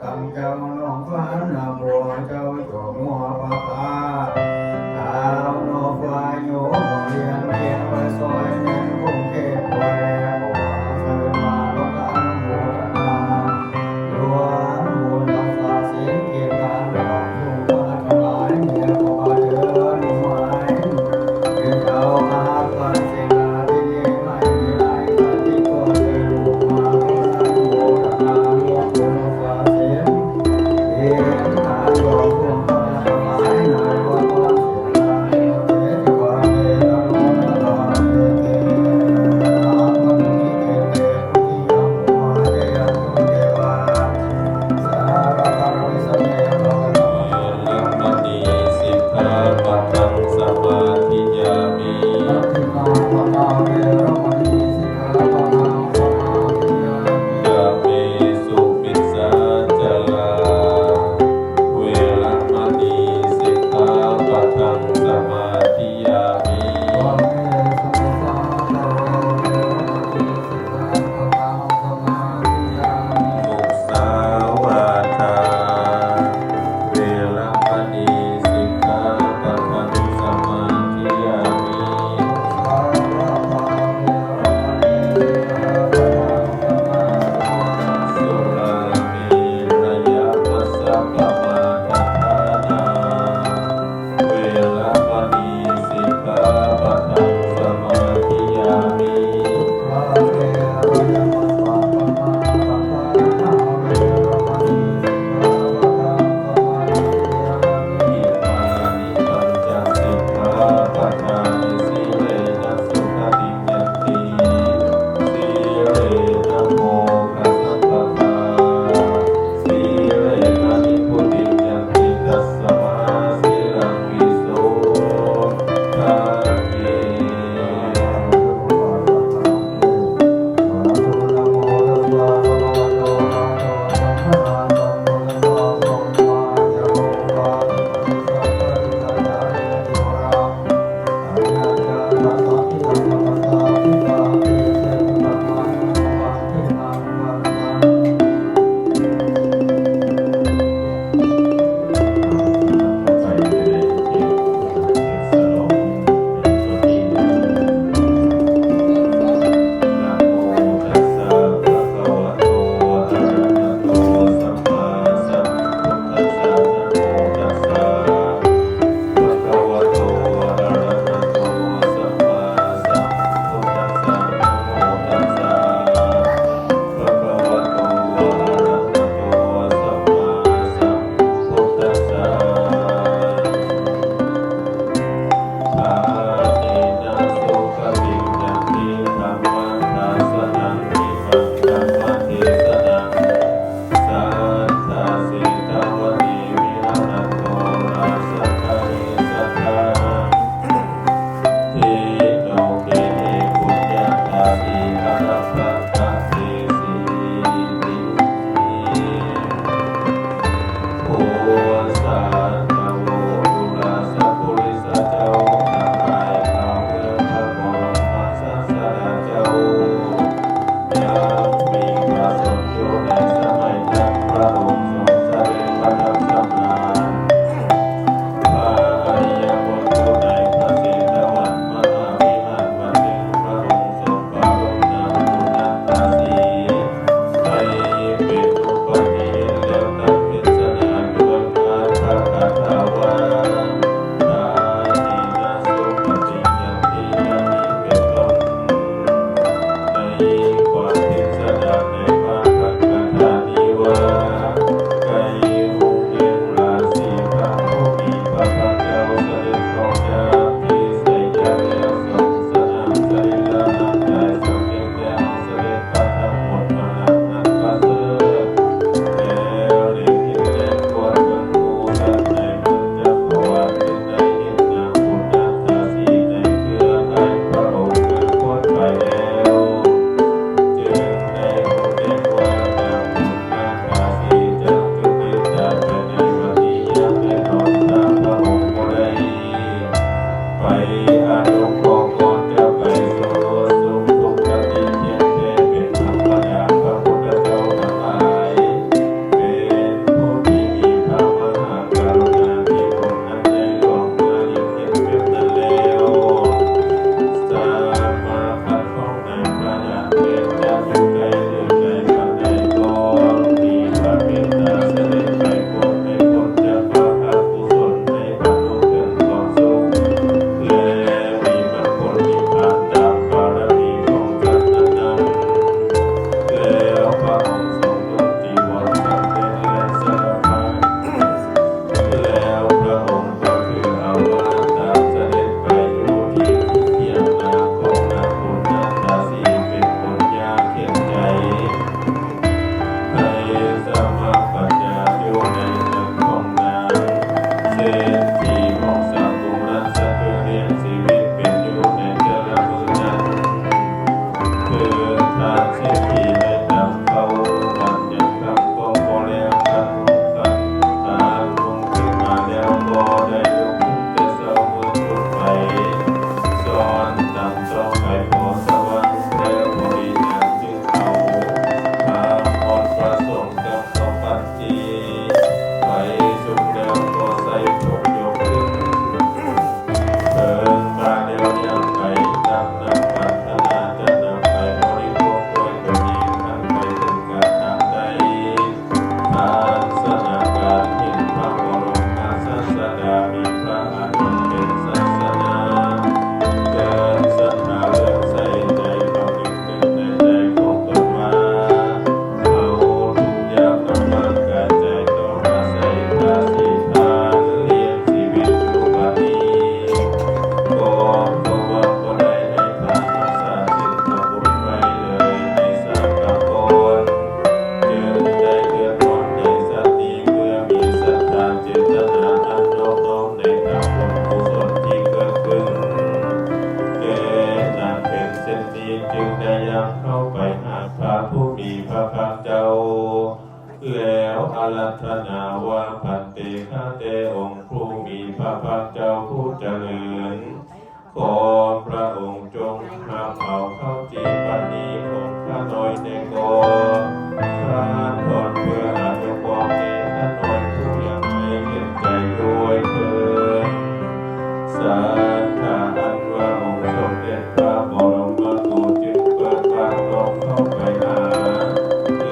ຕັ້ງເຈົ້ານ້ອງຟ້ານະບົວເຈົ້າຈົບຫົວພະພາ ທ້າວນ້ອງຟ້າໂຍມຮຽນຮຽນໄວ້ຊອຍແມ່ນຄົງເຂດບໍ່ແລ ຂໍເຊີນມາຮ່ວມອະນຸໂມທະນາ ລວມບຸນຮັກສາສິນກິນທານດອກ ທຸກຄົນທັງຫຼາຍ ເມື່ອຂໍເຊີນໝາຍ ເປັນເຈົ້າພາບພັນເສນາທິເດດໃໝ່ ມີໄອສາທິກໍເຊີນມາ ຂໍອະນຸໂມທະນາ ລວມບຸນຮັກສາສິນ ເຫັນຕາດອກ ພວກຂ້າທັງຫຼາຍ ນາຍວ່າ ແລ້ວອາລາທະນາວ່າ ພັນເຕ ຂ້າແຕ່ອົງຜູ້ມີພະພາກເຈົ້າຜູ້ຈະເລີນ, ຂໍພະອົງຈົ່ງຮັບເອົາເຂົ້າຈີ່ປານີຂອງຂ້ານ້ອຍແດ່ກໍ. ຂ້າທອດເພື່ອອະນຸເບາະແກ່ຂ້ານ້ອຍຜູ້ຢາກໄຫ້ເຫັນໃຈດ້ວຍເທີນ. ສັດທາອັນວ່າອົງສົມເດັດພະບໍລົມມະໂກສິດເປີດປາກນ້ອມເຂົ້າໄປຫາ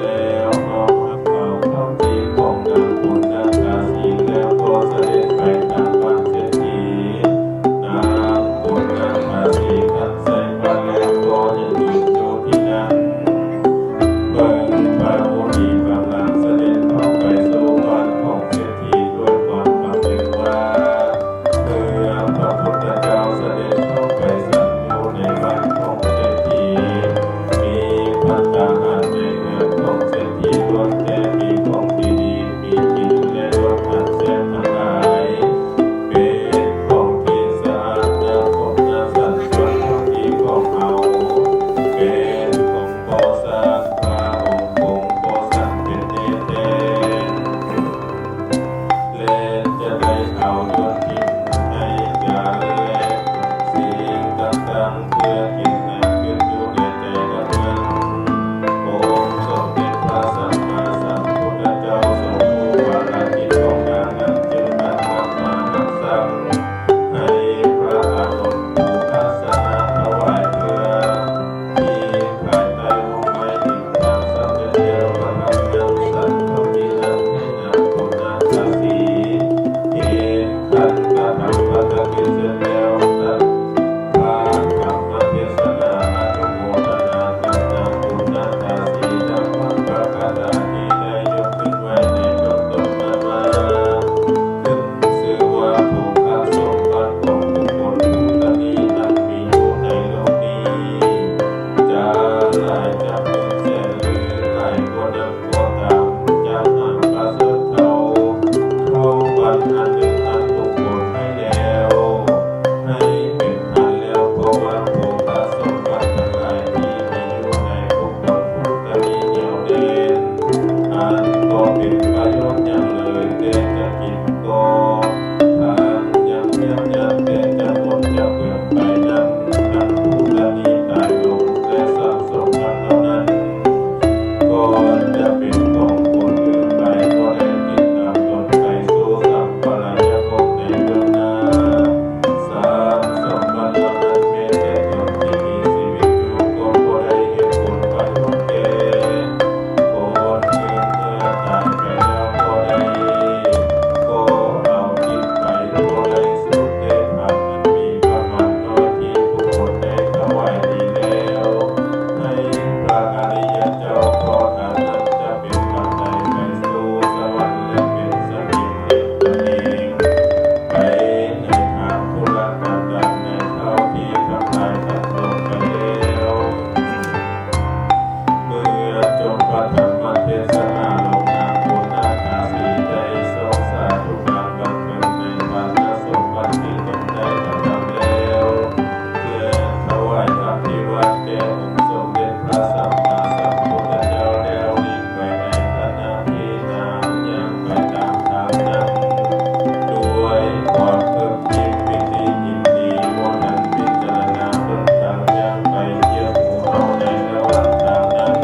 ແລ້ວນ້ອມຮັບເອົາເຂົ້າຈີ່ຂອງນາງປຸນນະກາສີ ແລ້ວກໍສະເດັດໄປທາງບ້ານເສດຖີ. ນາງປຸນນະກາສີທັນໃສ່ບາດແລ້ວກໍຍັງຢືນຢູ່ທີ່ນັ້ນ ເບິ່ງພະມຸນີກຳລັງສະເດັດເຂົ້າໄປສູ່ບ້ານຂອງເສດຖີດ້ວຍຄວາມຄຳນຶງວ່າ ເມື່ອພະພຸດທະເຈົ້າສະເດັດເຂົ້າໄປສັງຢູ່ໃນບ້ານຂອງເສດຖີ, ມີພັດຕາຫານໃນເຮືອນຂອງເສດຖີລ້ວນແຕ່ມີຂອງດີໆ ມີກິນແລະລົດອັນແຊບທັງຫຼາຍ ເປັນຂອງທີ່ສະອາດໜ້າພົບໜ້າສັນ ສ່ວນເຂົ້າຈີ່ຂອງເຮົາ ເປັນຂອງບໍ່ສັກ ພະອົງຄົງບໍ່ສັກເປັນແນ່ແທ້. ແລະຈະໄດ້ເອົາໂຍນຖິ້ມໃຫ້ກັນ ແລະສິ່ງຕ່າງໆເພື່ອກິນນັ້ນຂຶ້ນຢູ່ໃນໃຈດັ່ງນັ້ນ. ອົງສົມເດັດພະສຳມາສຳພຸດທະເຈົ້າຊົງຮູ້ພາລະກິດຂອງນາງນັ້ນ ຈຶ່ງຕັດມາຮັບສັ່ງໃຫ້ພະອານົນຜູ້ພາສະນະຖວາຍເພື່ອ ທີ່ພາຍໃຕ້ຮົ່ມໄມ້ດິນທາງສຳເລັດແລ້ວ ປະທັບຍັງສັນພະວິນາດໃຫ້ນາງປຸນນະກາສີ ເຫັນຂັ້ນກະທຳປະຕະກິດເສັດແລ້ວ ຕັດພະທຳມະເທດສະນາອະນຸໂມທະນາກັບນາງປຸນນະກາສີ ນຳພະປະກາດາທີ່ໄດ້ຍົກຂຶ້ນໄວ້ໃນເບື້ອງຕົ້ນນັ້ນວ່າ ຂຶ້ນຊື່ວ່າພູຄະສົມບັດຂອງບຸກຄົນຜູ້ຕະໜີນັ້ນມີຢູ່ໃນໂລກນີ້ ຈະຫຼາຍຈະໝື່ນແສນ ຫຼື ຫຼາຍກວ່ານັ້ນກໍຕາມ, ຈະຫາປະເສີດເທົ່າ ເທົ່າພັນອັນໜຶ່ງອັນບຸກຄົນໃຫ້ແລ້ວ ໃຫ້ເປັນພັນແລ້ວ, ເພາະວ່າພູຄະສົມບັດທັງຫຼາຍທີ່ມີຢູ່ໃນບຸກຄົນຜູ້ຕະໜີໜຽວແໜ້ນ ອັນບໍ່ເປັນປະໂຫຍດຫຍັງເລີຍ, ແຕ່ຈະກິນກໍທັງຍັງຍາກຍາກ ແຕ່ຈະໝົດຈະເປືອງໄປນັ້ນ ທັງຜູ້ຕະໜີຕາຍລົງ ແລະຊັບສົມບັດເຫຼົ່ານັ້ນ ກໍຈະເປັນຂອງຄົນອື່ນໄປ ບໍ່ໄດ້ຕິດຕາມຕົນໄປສູ່ສັບພະລາຍະພົບໃນເບື້ອງໜ້າ. ຊັບສົມບັດເຫຼົ່ານັ້ນ ແມ້ແຕ່ຕົນທີ່ມີຊີວິດຢູ່ກໍບໍ່ໄດ້ເຮັດຜົນປະໂຫຍດແກ່ຄົນອື່ນ ເມື່ອຕາຍໄປແລ້ວກໍໄດ້ ກໍເອົາກິນໄປບໍ່ໄດ້ ສຸດແຕ່ຜັກອັນມີປະມານໜ້ອຍທີ່ຜູ້ຄົນໄດ້ຖວາຍດີແລ້ວ ໃຫ້ພະອະລິຍະເຈົ້າ ເພາະທານນັ້ນຈະເປັນປັດໄຈໄປສູ່ສະຫວັນ ແລະເປັນສະເຫຍງລ້ຽງຕົນເອງໄປໃນທາງທຸລະກັນດານ ໃນເທົ່າທີ່ທັງຫຼາຍທັນລົງໄປແລ້ວ. ເມື່ອຈົບພະທຳມະເທດສະນາລົງ ນາງປຸນນະກາສີໄດ້ຊອກສາທຸການບັນເທີງໃນທານະສົມບັດທີ່ຕົນໄດ້ກະທຳແລ້ວ ແລະຖວາຍອະພິວາດແດ່ອົງສົມເດັດພະສຳມາສຳພຸດທະເຈົ້າແລ້ວ ໄປໃນຂະນະທີ່ນາງຍ່າງໄປຕາມທາງນັ້ນ ດ້ວຍຄວາມເພິ່ງພິງປີຕິຍິນດີ ບໍ່ທັນພິຈາລະນາເບິ່ງທາງຍ່າງໄປ ຢຽບໝູ່ເຮົາໃນລະຫວ່າງທາງນັ້ນ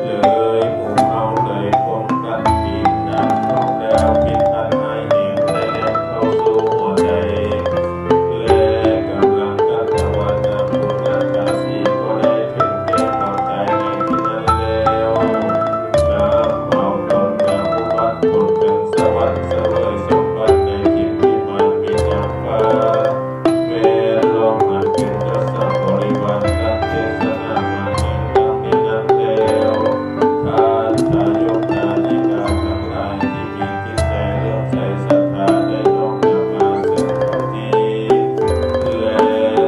ເລີຍ. ໝູ່ເຮົາເລີຍຄົງກັດຕີນນາງເຂົ້າແລ້ວ ພິດອັນຮ້າຍແຮງໄດ້ແລ່ນເຂົ້າສູ່ຫົວໃຈ ແລະກຳລັງກັດທະວານນາງປຸນນະກາສີກໍໄດ້ ເຖິງແກ່ຄວາມຕາຍໃນທີ່ນັ້ນແລ້ວ ນຳເອົາຕົນມາອຸບັດຜົນເທິງສະຫວັນ ສະເຫວີຍສົມບັດໃນທິບວິມານມີນາງຟ້າ ແວດລ້ອມອັນເປັນຍົດສັງບໍລິວານ ຕັດເທດສະນາມາແຫ່ງດັ່ງນີ້ນັ້ນແລ້ວ ທ່ານທາຍົກທາຍິກາທັງຫຼາຍທີ່ມີຈິດໃຈເຫຼື້ອມໃສສັດທາ ໄດ້ນ້ອມນຳມາເຊິ່ງເຂົ້າຈີ່ ແລະ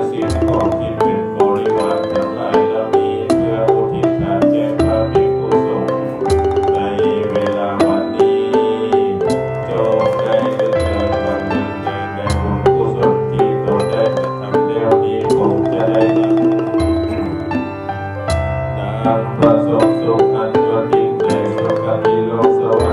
ສິ່ງຂອງທີ່ເປັນບໍລິວານທັງຫຼາຍເຫຼົ່ານີ້ ເພື່ອອຸທິດທານແກ່ພະພິກຂຸສົງໃນເວລາວັນນີ້ ຈົ່ງໄດ້ລຶກເດີນວັນໜຶ່ງໃນບຸນກຸສົນທີ່ຕົນໄດ້ກະທຳແລ້ວນີ້ ຄົງຈະໄດ້ນຳ ດັ່ງພະສົງສົງອັນຍົດຍິ່ງໃນສຸຄະຕິໂລ ສະຫວັດ